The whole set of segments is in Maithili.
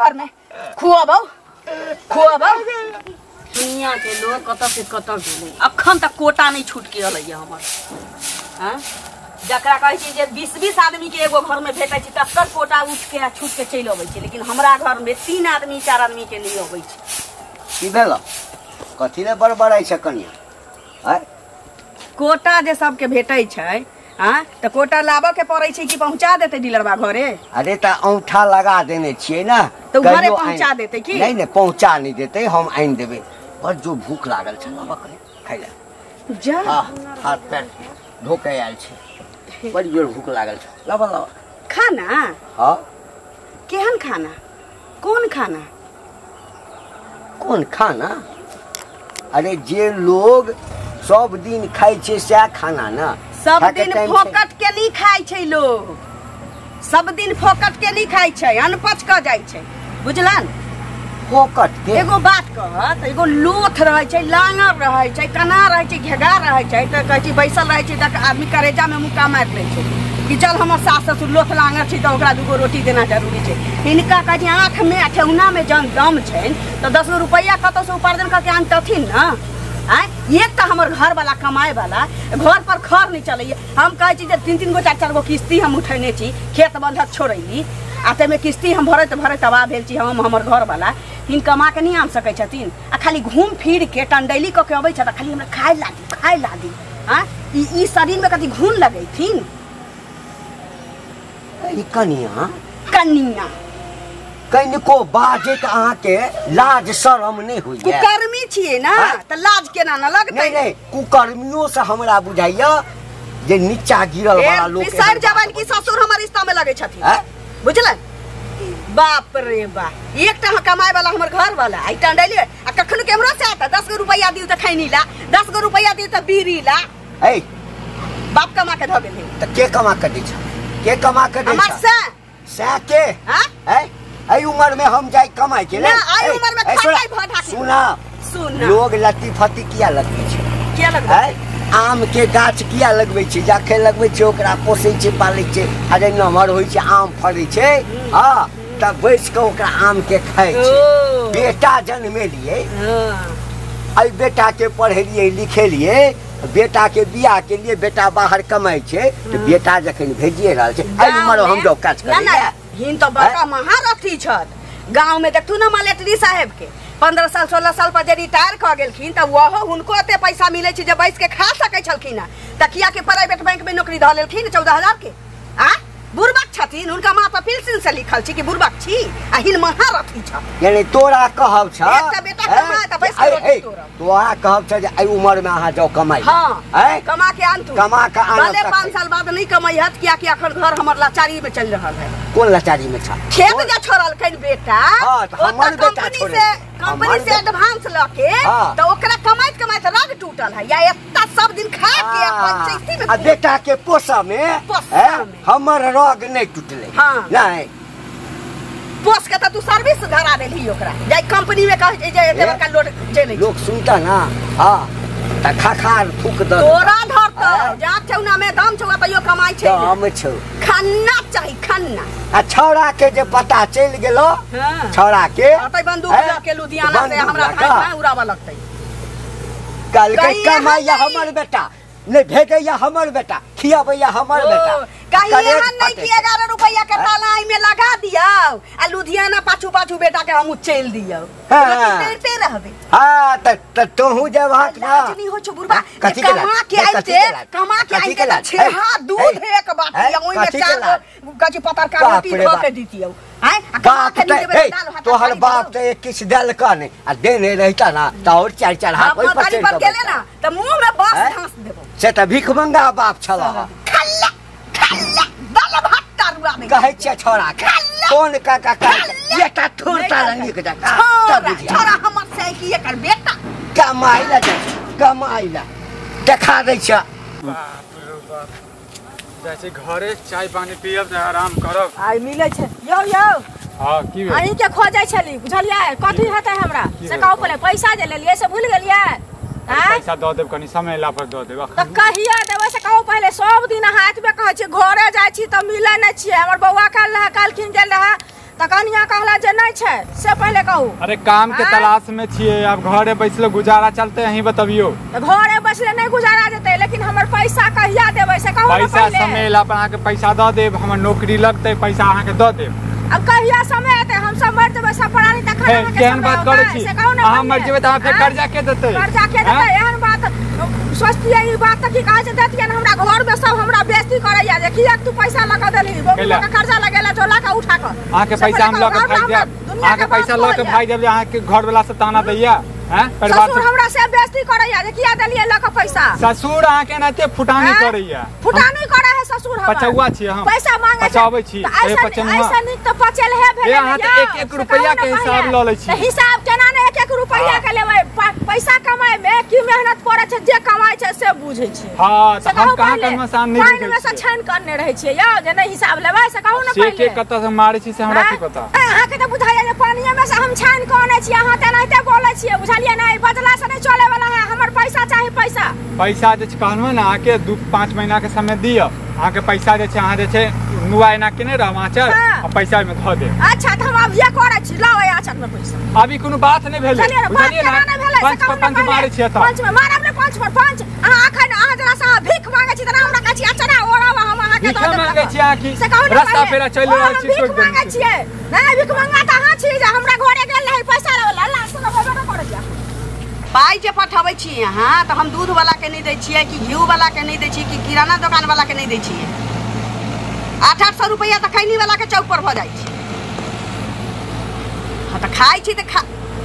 घर में खुआबौ खुआबौ। दुनिया के लोग कत से कत गेलै, अखन तक कोटा नहीं छूट के अलैया हमर। हाँ जकरा कहै छी जे 20-20 आदमी के एगो घर में भेटै छै तकर कोटा उठ के आ छूट के चलि अबै छै, लेकिन हमरा घर में 3 आदमी 4 आदमी के नहीं अबै छै। की भेल? कथी ले बड़बड़ाइ छै कनिया? आय कोटा जे सबके भेटै छै हाँ त कोटा लाबऽ के पड़ै छै कि पहुंचा देतै डीलरबा घरे? अरे त औंठा लगा देने छियै ना, त घरे पहुंचा देतै की? नहीं नहीं पहुंचा नहीं देतै, हम आनि देबै। बड़ जो भूख लागल छै, आबऽ कनि खाइ ले जा। हाँ हाथ पैर धोके आयल छै, बड़ जोर भूख लागल छै। लाबऽ लाबऽ खाना। हाँ केहन खाना? कोन खाना? कोन खाना? अरे जे लोग सब दिन खाइ छै सएह खाना ना। सब दिन फोकट के नहीं खाइ छै लोग, सब दिन फोकट के नहीं खाइ छै, अनपच क जाइ छै, बुझलन? फोकट के एगो बात कहत, एगो लोथ रहै छै, लांगर रहै छै, कना रहै छै, घेगा रहै छै, त कहै छै बैसल रहै छै त आदमी करेजा में मुक्का मारि लै छै कि चल हमर सास ससुर लोथ लांगर छै त ओकरा 2 रोटी देना जरूरी छै। हिनका कहै छै आँख में ठेहुना में जन दम छै त 10 गो रुपैआ कतौ से उपार्जन करके आनतथिन ना। आँय एक तऽ हमर घर वाला कमाए वाला घर पर खर नहीं चलैया। हम कहै छी जे 3-3 गो 4-4 गो किस्ती हम उठेने छी, खेत बंधक छोड़ैली आ ताहिमे किस्ती हम भरैत भरैत तबाह भेल छी हम हमर घर वाला। हिन कमा के नहीं आन सकै छथिन आ खाली घूम फिर के टंडैली कऽ के अबै छथि, खाली हमरा खाय ला दी खाय ला दी। आँय ई शरीर में कथी घून लगैथिन? ई कनिया कनिया कनिको बाजैत अहाँके लाज शरम नहीं होइया? कुकर्मी छियै ना त लाज केना न लगतै? नहीं नहीं कुकर्मियों से हमरा बुझाइया जे नीचा गिरल वाला लोग बिसर जवान की ससुर हमर रिश्ता में लगै छथिन, बुझलन? बाप रे बाप, एकटा कमाए वाला हमर घर वाला आई टंडैली आ कखनो केमरो से आता 10 गो रुपैया दिउ त खैनी ला, 10 गो रुपैया दिउ त बीड़ी ला। ए बाप कमा के ध गेलै त के कमा के दै छ? के कमा के दै छ? हमर से से के? हां ए एहि उम्र में हम जाय कमाए के ना, आई उम्र में खटाई भऽ सुना सुना लोग लत्ती फत्ती किया लगबै छै? किया लगबै छै? आम के गाछ किया लगबै छै? जखन लगबै छै ओकरा पोसै छै पालै छै, आ जे नमहर होइ छै आम फड़ै छै, हाँ तब बैस कऽ ओकरा आम के खाइ छै। बेटा जनमेलियै, एहि बेटा के पढ़ेलियै लिखेलियै, बेटा के बियाह के लिए बेटा बाहर कमाइ छै, तऽ बेटा जखन भेजिए रहल छै एहि उम्र हम जाउ काज करै लए। हिन तो बड़का महारथी छथि। गाँव में देखथु ना मलेटरी साहेब के 15 साल 16 साल पर जे रिटायर कऽ गेलखिन तऽ ओहो हुनको एते पैसा मिलै छै जे बैस के खा सकै छलखिन हँ, तऽ किया के प्राइवेट बैंक में नौकरी धऽ लेलखिन 14,000 के? आ बुड़बक छथिन, हुनका माँ पर पेंसिल से लिखल छै कि बुड़बक छी आ हिन महारथी छथि। यानी तोरा कहब छ एकटा बेटा कमाए तऽ बैस के रोटी तोड़ब। तोरा कहब छ जे एहि उम्र में अहाँ जाउ कमाइ। हाँ कमा के आनतु, कमा के आनब, भले 5 साल बाद नहीं कमाई हत, किया कि अखन घर हमर लाचारी में चल रहल है। कोन लाचारी में छ? खेत जे छोड़लखिन बेटा, हाँ, हमर बेटा छोड़े कंपनी से एडवांस ल के त ओकरा कमाइत कमाइत रग टूटल है या एत्ता सब दिन खा के पंचायती में आ बेटा के पोसा में हमर रग नहीं टूटले। हाँ नहीं पोस के त तू सर्विस धरा देलही ओकरा, जाय कंपनी में कहै जे एते बड़का लोड चलै लोग सुनता ना। हां त खाखार थूक द तोरा धरत जा ठेहुना में दम छौ तैयो कमाइ छै, दम छौ। खन्ना चाही खन्ना। आ छौड़ा के जे पता चलि गेलो, छौड़ा के अतै बंदूक ल के लुधियाना से हमरा भाई भाई उड़ाबऽ लगतै। कहलकै कमाइया हमर बेटा नहीं भेजैया हमर बेटा, खियाबैया हमर बेटा। कहीं एहन नहीं कि 11 रुपैया के ताला में लगा दियौ आ लुधियाना पाछू पाछू बेटा के हम चलि दियौ, तेरते रहबै। हां त तोहू जेबहक ना। लाज नहीं होइ छौ बुढ़बा, कमा के आइते कमा के आइते त 6 दूध एक बाटी आ ओइ में 4 गो कथी पतरका रोटी धऽ के दितियौ। आँय आ कमा के नहीं देबै दाल भात। तोहर बाप त एक किछ देलक नहीं आ देने रहिता ना त और 4-4 हाथ ओइ पर चढ़ि पर गेले ना त मुंह में बस घास देबो। से त भिखमंगा बाप छल। खल्ला खल्ला दाल भात तरुआ में कहै छै छोरा कोन काका कहै एकटा ठोर ताला नीक जका छोरा हमर से की एकर बेटा कमाइ ला कमाइ ला देखा दै छ। बाप रे बाप, जाइ छी घरे चाय पानी पियब त आराम करब। आइ मिलै छै यौ यौ। हां की भेल? अहीं के खोजै छली बुझलियै? कथी हेतै हमरा से कहू पहिले। पैसा जे लेलियै से भूल गेलियै? पैसा दऽ देब कनी समय ला पर दऽ देब। तऽ कहिया देबै से कहू पहिले। सब दिन अहाँ एतबे कहै छियै, घरे जाइ छी तऽ मिलै नहि छियै। हमर बौआ काल्हि रहै, काल्हिखिन गेल रहै तऽ कनिया कहला जे नहि छै से पहिले कहू। अरे काम के तलाश में छियै, आब घरे बैसले गुजारा चलते, अहीं बतबियो। घरे बैसले नहि गुजारा जेतै, लेकिन हमर पैसा कहिया देबै से कहू ने। पैसा समय ला पर अहाँके पैसा दऽ देब, हमर नौकरी लगतै पैसा अहाँके दऽ देब। अब कहिया समय एतै? हम सब मर जेबै सब प्राणी तखन अहाँके केहन बात करै छी? अहाँ मर जेबै तऽ अहाँ फेर कर्जा के देतै? कर्जा के देतै? एहन बात सोचतियै ई बात तऽ की कहै छै देतियै। हमरा घर में सब हमरा बेइज्जती करैया जे किएक तू पैसा लऽ कऽ देलही, बबुआ के कर्जा लगेला जो लऽ कऽ उठा कऽ। अहाँके पैसा हम लऽ कऽ भागि जायब, अहाँके पैसा लऽ कऽ भागि जायब जे अहाँके घर वाला सब ताना दैया। परिवार ससुर हमरा से बेइज्जती करैया जे किया देलियै लऽ कऽ पैसा। ससुर अहाँके एनाहिते फुटानी करैया। फुटानी करै है ससुर हमर। पचौआ छी हम, पैसा मांगे पचाबै छी। ऐसा नीक तऽ पचेल है भेलै। अहाँ तऽ एक एक रुपैया के हिसाब लऽ लै छी। हिसाब केना ने एक एक रुपैया के लेबै? पैसा कमाय में की मेहनत पड़ै छै, जे कमाय छै से बुझै छै। हां तऽ हम कहाँ कमासान नहि बुझै छियै, पानि में से छानि करने रहै छियै यौ जे नहि हिसाब लेबै से कहू ने पहिले। से के कतऽ से मारै छी से हमरा की पता। अहाँके तऽ बुझाइया जे पानिये में से हम छानि कऽ अनै छियै, अहाँ तऽ एनाहिते बोलै छियै। बुझलियै ने? बदला से नहीं चले वाला है, हमर पैसा चाही। पैसा पैसा जे कहलहुँ ने अहाँके 2-5 महीना के समय दिअ, अहाँके पैसा जे छै अहाँ जे छै नुआ एना केने रहब आँचर आ पैसा ओहिमे धऽ देब। अच्छा तऽ हम अब ये करै छी, लाउ एहि आँचर में पैसा। अभी कोनो बात नहि भेलै, बुझलियै ने? पंच पर पंच मारै छियै तऽ पंच में मारब ने, पंच पर पंच। अहाँ अखन अहाँ जरा सा भीख मांगै छी तऽ हमरा कहै छी अचरा ओराब, हम अहाँके दऽ देब। मांगै छी अहाँ की? रास्ता फेरा चलि रहल छी, भीख मांगै छियै? नहि भीख मांगा तऽ अहाँ छी जे हमरा घरे गेल रहै पैसा लेबै ला ला सुनब नहि करै छी। पाइ जे पठबै छी अहाँ तऽ हम दूध वाला के नहि दै छियै, कि घिउ वाला के नहि दै छियै, कि किराना दोकान वाला के नहि दै छियै। 800-800 रुपैआ तऽ खैनी वाला के चौक पर भऽ जाइ छै। हाँ तऽ खाइ छी तऽ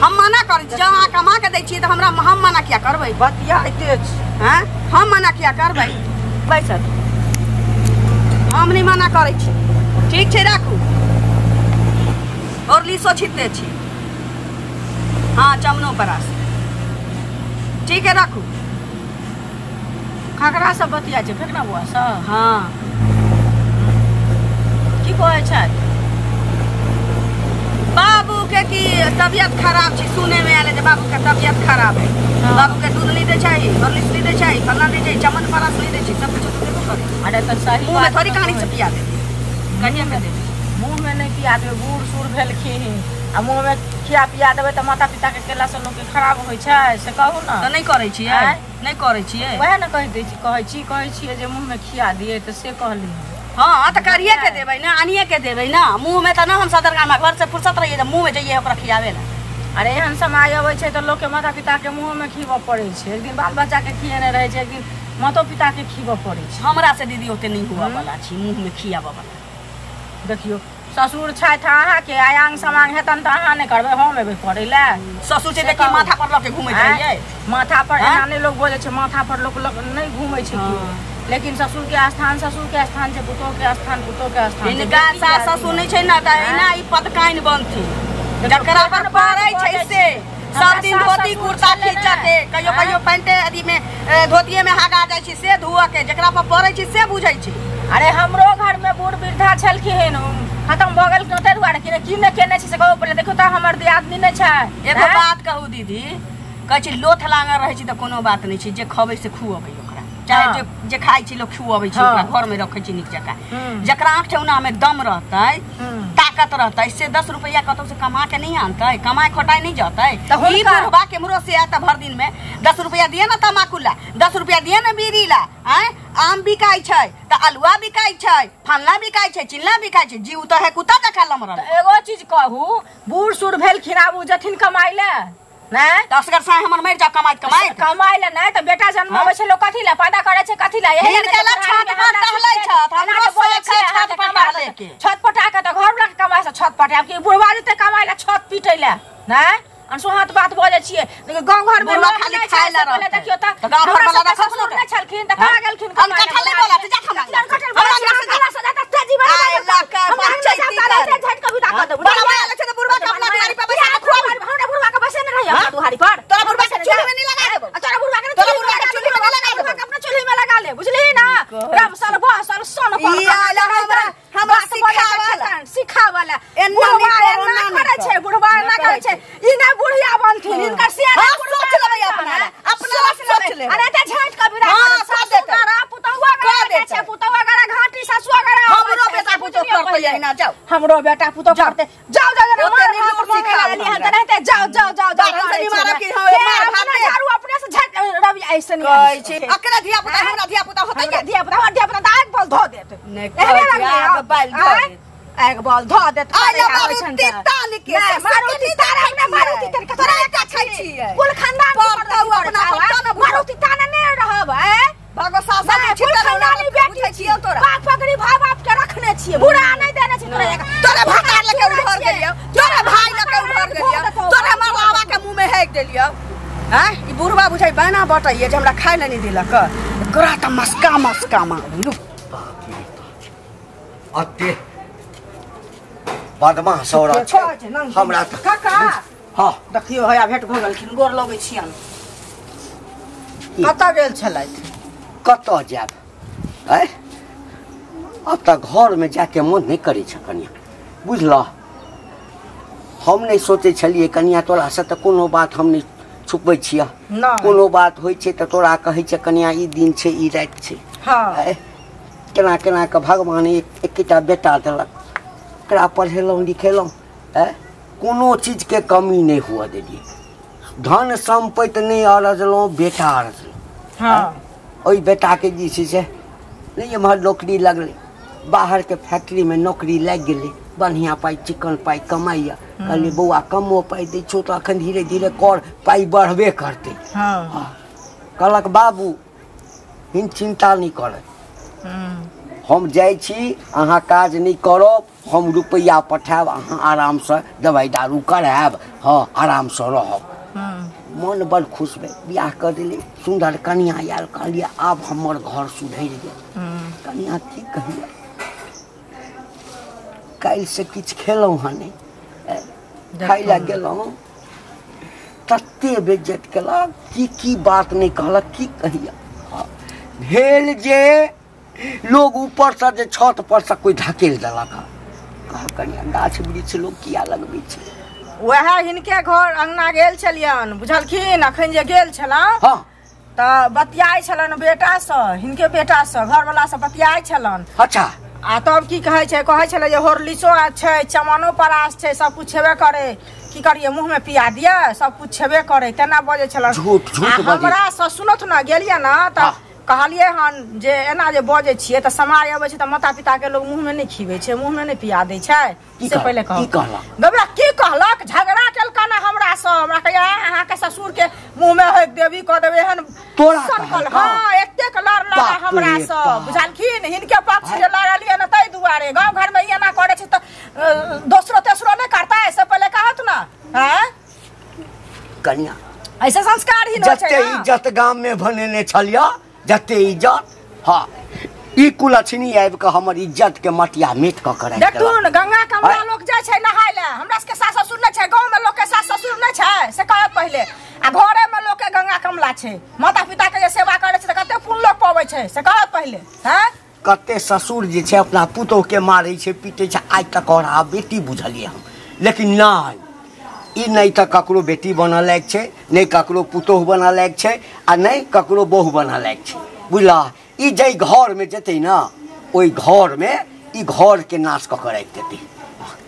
हम मना करै छी, जँ अहाँ कमा के दै छियै तऽ हमरा हम मना किया करबै? बतियाइते छी। हँ हम मना किया करबै? बैसल हम नहि मना करै छी। ठीक छै राखू। और लीसो छिटने छी। हाँ चमनो परास। ठीक है राखू। खगरा सब बतिया छै फेकना बुआ सब। हाँ की कहै छथि? बाबू के की तबियत खराब छै, सुने में आयल जे बाबू के तबियत खराब है। बाबू के दूध नहीं दै छै, हॉर्लिक्स नहीं दै छै, फलना नहीं दै छै, चमन परास नहीं दै छै, सब कुछ देबो करै। अरे तऽ सही मुँह में थोड़ी कहानी से पिया देबै, कहिया के देबै? मुँह में नहि पिया देबै, बूढ़ सूढ़ भेलखिन आ मुँह में खिया पिया देबै तऽ माता पिता के केला से लोक के खराब होइ छै से कहू ने। तऽ नहि करै छियै? नहि करै छियै वएह ने कहि दै छी, कहै छियै जे मुँह में खिया दियै तऽ से कहली। हाँ तऽ करिए के देबै ने, आनिए के देबै ने। मुँह में तऽ न हम सदरगामा घर से फुर्सत रहियै तऽ मुँह में जइयै ओकरा खियाबै ला। अरे एहन समय अबै छै तऽ लोक के माता पिता के मुँह में खिबऽ पड़ै छै। एक दिन बाल बच्चा के खियेने रहै छै, एक दिन मातो पिता के खिबऽ पड़ै छै। हमरा से दीदी ओते नहि हुआ वाला छी मुँह में खियाबऽ वाला। देखियौ ससुर छथि अहाँके, आयांग समांग हेतनि तऽ अहाँ नहि करबै, हम एबै करै लए। ससुर छै देखी माथा पर लऽ के घुमैत रहियै। माथा पर एना नहि लोक बजै छै, माथा पर लोक नहि घुमै छै केओ, लेकिन ससुर के स्थान ससुर के स्थान छै, पुतोह के स्थान पुतोह के स्थान। हिनका सास ससुर नहि छै ने तऽ एना ई पदकाइन बनथिन, जकरा पर पड़ै छै से सब दिन धोती कुर्ता खींचऽ के, कहियो कहियो पैंटे अथी में धोतिये में हगा जाइ छै से धोअ के, जकरा पर पड़ै छै से बुझै छै। अरे हमरो घर में बूढ़ वृद्धा छलखिन, खत्म भऽ गेलखिन ताहि दुआरे कि की नहि केने छी से कहू पहिले। देखियौ तऽ हमर दियादनी नहि छै। एगो बात कहू दीदी, कहै छै लोथ लांगर रहै छै तऽ कोनो बात नहि छै, जे खबै से खुअबै ओकरा, चाहे जे खाइ छै लोक खुअबै छै ओकरा, घर में रखै छै नीक जकाँ। जकरा आँख ठेहुना में दम रहतै, ताकत रहतै, से 10 रुपैआ कतौ से कमा के नहीं आनतै, कमाए खोटाए नहीं जतै। ई बुढ़बा केम्हरो से आयत भर दिन में 10 रुपैआ दिए ना तमाकू ला, 10 रुपैआ दिए ना बीड़ी ला। आँय आम बिकाइ छै तऽ अलुआ बिकाइ छै, फलना बिकाइ छै, चिल्ला बिकाइ छै, जीव तऽ है कुत्ता जकाँ लमरल। एगो चीज कहू, बूढ़ सूढ़ भेलखिन आब ओ जथिन कमाइ लए नहि तऽ असगर साँय हमर मरि जाउ कमाइत कमाइत। कमाइ लए नहि तऽ बेटा जन्मबै छै लोक कथी लए, पैदा करै छै कथी लए? हिनका लए छत पर टहलै छथि, हमरो शौक छै छत पर टहलै के। छत पर टहके तऽ घर वाला के कमाइ से छत पर आब कि बुढ़वा जेतै कमाइ लए छत पीटै लए? नहि अनसुहात बात बजै छियै। गाँव घर में लोक खाली खाइ लए रहतै। देखियौ तऽ गाँव घर वाला रखब ससुर नहि छलखिन तऽ कहाँ गेलखिन? अनकठल नहि बोलत, जा हमरा हमरा अंगना से जाता तेजी बना हमरा अंगना से जाता झट के विदा कर देब। बड़ा माया लगै छै तऽ बुढ़वा के अपना दुआरी पर बैसा के खुआबी। हमरा बुढ़वा के बैसे नहि रहै अपना दुआरी पर। तोरा बुढ़वा के चूल्ही में नहि लगा देबौ। तोरा बुढ़वा के तोरा बुढ़वा के चूल्ही में नहि लगा देबौ। अपना चूल्ही में लगा ले, बुझलिही ना? राम साल बहसल सन पर ई आयल हमरा हमरा सिखावला सिखावला एना नहि करो, ना करै छै बुढ़वा, ना करै छै। ई नै बुढ़िया बनथिन, हिनकर सियाना सोच लेबै अपना ला, अपना ला सोच लेबै। अरे त झाँट के विदा कर, सासु पुतहुआ गरा छै, पुतहुआ गरा घाटी, सासुआ गरा हमरो बेटा पुतोह करतै। बटैया ना जाओ हमरो बेटा पुतो करते जाओ जाओ ना मार भात सिखाओ रहते जाओ जाओ जाओ जाओ से नहीं मारब कि हां मार भात झाड़ू अपने से झट रवि ऐसे नहीं कहै छै अकरा धिया पुता हमरा धिया पुता होतै हमरा धिया पुता हमर धिया पुता आग बल धो देत नै आग बल धो देत आग बल धो देत आ मारुति तान के मारुति तान हमरा मारुति तान के तोरा का खाइ छियै कुल खानदान पर अपना पता न मारुति तान नै रहब ए भागो सासा के खानदानी बेटी छियै तोरा बाप पगड़ी भाई बाप के रखने छियै बुरा नै देने छी तोरा तोरे भातार लके उधर गेलियौ तोरे भाई लके उधर गेलियौ तोरे माँ बाबा के मुंह में हेक देलियौ हैं ई बुढ़वा बुझाइ बना बटैये जे हमरा खाइ ले नै देलक एकरा त मस्का मस्का मारू अते बदमाश औरत छै हमरा त काका हां देखियो हया भेट भ गेलखिन गोर लगै छियन कतऽ गेल छलथि कतऽ जायब आँय अब तऽ घरमे जाके मन नहि करै छै कनिया बुझलह हम नहि सोचै छलियै कनिया तोरासँ तऽ कोनो बात हम नहि छुपबै छियह कोनो बात होइ छै तऽ तोरा कहै छै कनिया ई दिन छै ई राति छै हँ केना केना कऽ भगवान एकेटा बेटा देलक एकरा पढ़ेलहुँ लिखेलहुँ आँय कोनो चीजके कमी नहि हुअ देलियै धन सम्पत्ति नहि अरजलहुँ बेटा अरजलहुँ हँ ओहि बेटाके जे छै से नहि एम्हर नौकरी लगलै बाहरके फैक्ट्रीमे नौकरी लागि गेलै बढ़िआँ पाइ चिकन पाइ कमाइए कहलियै बौआ कमो पाइ दै छौ तऽ अखन धीरे धीरे कर पाइ बढ़बे करतै हँ कहलक बाबू हिन चिन्ता नहि करत हम जाइ छी अहाँ काज नहि करब हम रुपैआ पठायब अहाँ आरामसँ दवाइ दारू करायब हँ आरामसँ रहब मन बड़ खुश भेल बियाह कऽ देली सुन्दर कनिया आयल कहलियै आब हमर घर सुधरि गेल कनिया की कहिया काल्हिसँ किछु खेलहुँ हँ नहि खाइ लए गेलहुँ तते बेज्जत केलक की की बात नहि कहलक की कहिया भेल जे लोग ऊपरसँ जे छत परसँ कोइ धकेल देलक कह कनिया गाछ वृक्ष लोग किया लगबै छै वएह हिनके घर अंगना गेल छलियन बुझलखिन अखन जे गेल छलहुँ हँ तऽ बतियाइ छलन बेटासँ हिनके बेटासँ घरवलासँ बतियाइ छलन अच्छा आ तब की कहै छै कहै छलै जे हॉर्लिक्सो छै चमनो परास छै सब कुछ छेबे करे की करिए मुँहमे पिया दिअ सब कुछ छेबे करे तेना बजै छलन झूठ झूठ हमरा सँ सुनत ने गेलियै ने तऽ कहलियै हन जे एना जे बजै छियै तऽ समय अबै छै तऽ माता पिता के लोग मुँहमे नहि खिबै छै मुँहमे नहि पिया दै छै से पहिले कहू गबरा की कहलक झगड़ा केलका ने हमरासँ हमरा कहैया अहाँके ससुर के मुँहमे होइक देवी कऽ देबै एहन तोरा हँ एतेक लड़लक हमरासँ बुझलखिन हिनके पक्ष जे लड़लियै ने ताहि दुआरे गाँव घरमे एना करै छै तऽ दोसरो तेसरो नहि करतै से पहिले कहत ने हँ कनिया ऐसे संस्कारहीन होइ छै जते इज्जत गाम में बनेने छलियै जते इज्जत हँ ई कुलक्षणी आबि कऽ हमर इज्जत के मटिया मेट कऽ कऽ राखि देखथुन गंगा कमला लोक जाइ छै नहाय लए हमरा सबके सास ससुर नहि छै गाँव में लोक के सास ससुर नहि छै से कहत पहिले आ घरे में लोक के गंगा कमला छै माता पिता के जे सेवा करै छै तऽ कते पुण्य लोक पबै छै से कहत पहिले हँ कते ससुर जे छै अपना पुतोह के मारै छै पीटै छै आइ तक और आब बेटी बुझलियै हम लेकिन नहि ई नहि तऽ ककरो बेटी बनऽ लायक छै नहि ककरो पुतोह बनऽ लायक छै आ नहि ककरो बहु बनऽ लायक छै बुझलह ई जाहि घरमे जेतै ने ओहि घरमे ई घरके नाश कऽ कऽ राखि देतै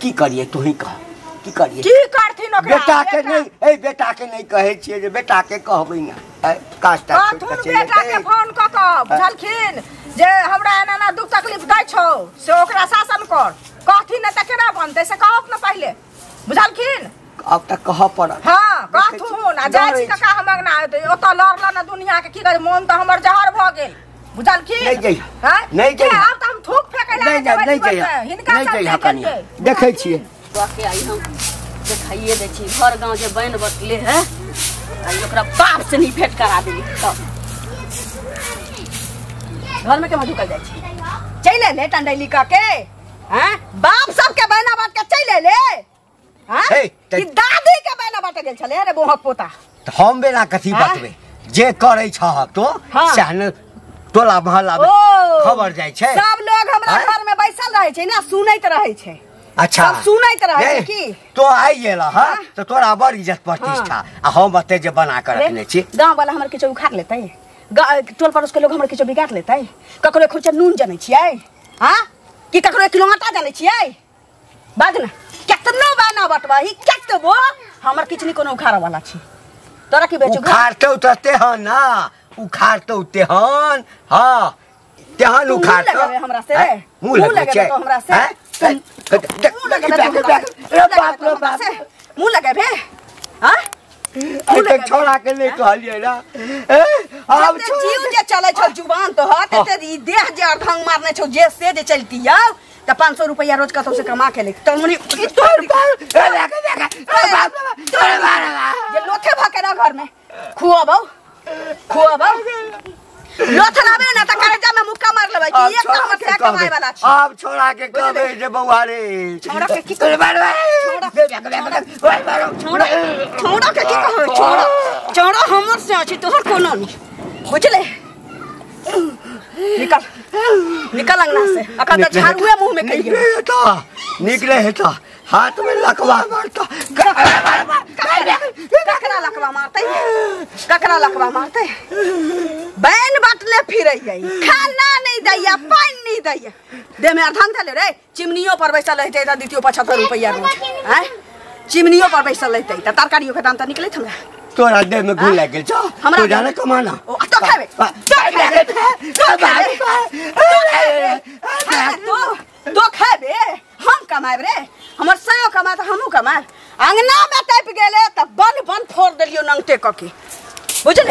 की करियै तोही कह की करियै की करथिन ओकरा बेटाके नहि एहि बेटाके नहि कहै छियै जे बेटाके कहबै ने काज कहथुन बेटाके फोन कऽ कऽ बुझलखिन जे हमरा एना एना दुख तकलीफ दै छौ से ओकरा शासन कर कहथिन नहि तऽ केना बनतै से कहत ने पहिले बुझलखिन अब तक कहऽ पड़त हँ कहथुन आ जाइ छी काका हम अंगना ओतऽ लड़ल ने दुनिया के की कहै मोन तऽ हमर जहर भऽ गेल बुझलखिन नहि जइहा नहि जइहा आब तऽ हम थूक फेकै नहि नहि जइहा हिनका नहि जइहा कनिया देखै छियै के आई हम देखाइए दै छी घर गाँव जे बनि बटले है आई ओकरा बाप से नहीं भेंट करा देली तब घर में केना ढुकल जाइ छी चलि ले टंडैली कऽ के हैं बाप सबके बहना बात के चलि ले हैं कि दादी के बहना बात गेल छले रे बोहक पोता हम बेना कथी बतबै जे करै छहक तो सएह ने टोला मोहल्ला में खबर जाइ छै सब लोग हमरा घर में बैसल रहै छै ना सुनैत रहै छै अच्छा सब सुनैत रहै छै की तो आइ गेल हँ तऽ तोरा बड़ इज्जत प्रतिष्ठा आ हम एते जे बना कऽ रखने छी गाँव वाला हमर किछो उखाड़ लेतै टोल पड़ोस के लोग हमर किछो बिगाड़ लेतै ककरो खुर्चा नून जनै छियै हाँ कि ककरो 1 किलो आटा जानै छियै बाज ना केतनो बाना बटवाही केतबो हमर किछ नहीं कोनो उखाड़ वाला छी तोरा की बेचू उखाड़तौ त तेहन ना उखाड़तौ तेहन हां तेहन उखाड़तौ हमरा से मुंह लगबै छै तो हमरा से रे बाप रे बाप मुंह लगेबे हां अरे छोड़ा के नहीं कहलियै ना ए आब जीव जे चलै छौ जुबान तो ह ते ई देह जे अर्धंग मारने छौ जे से जे चलती आउ त 500 रुपया रोज कतौ से कमा के ले तमनी तोर बाप रे बाप तोर बाप जे लोथे भके ना घर में खुआबौ खुआबौ लोथ लाबे ना त करेजा में मुक्का मार लेबै कि एक हमर से कमाए वाला छी आब छोड़ा के कहबे जे बौआ रे छोड़ा के की छोड़ा छोड़ा के की कहबे छोड़ा छोड़ा हमर से अछि तोहर कोनो नहीं बुझले निकल निकल अंगना से अखन त झाड़ुए मुंह में कहिए निकले हेता हाथ में लकवा मारता ककरा लकवा मारते ककरा लकवा मारते बैन बाटले फिरैया खाना नहीं दैया पानी नहीं दैया दे में अर्धंग धले रे चिमनियो पर बैसल रहते त दितियो 75 रुपया रोज हैं चिमनियो पर बैसल रहते त तरकारियो के दाम त निकलैत हमरा तोरा देह में घुल लागि गेल छौ हमरा तू जाने कमाना ओ तो खेबे तो खेबे हम कमाएब रे हमर सयो कमा त हमहू कमाएब अंगना में टपि गेले त बन बन फोड़ देलियो नंगटे क के बुझले।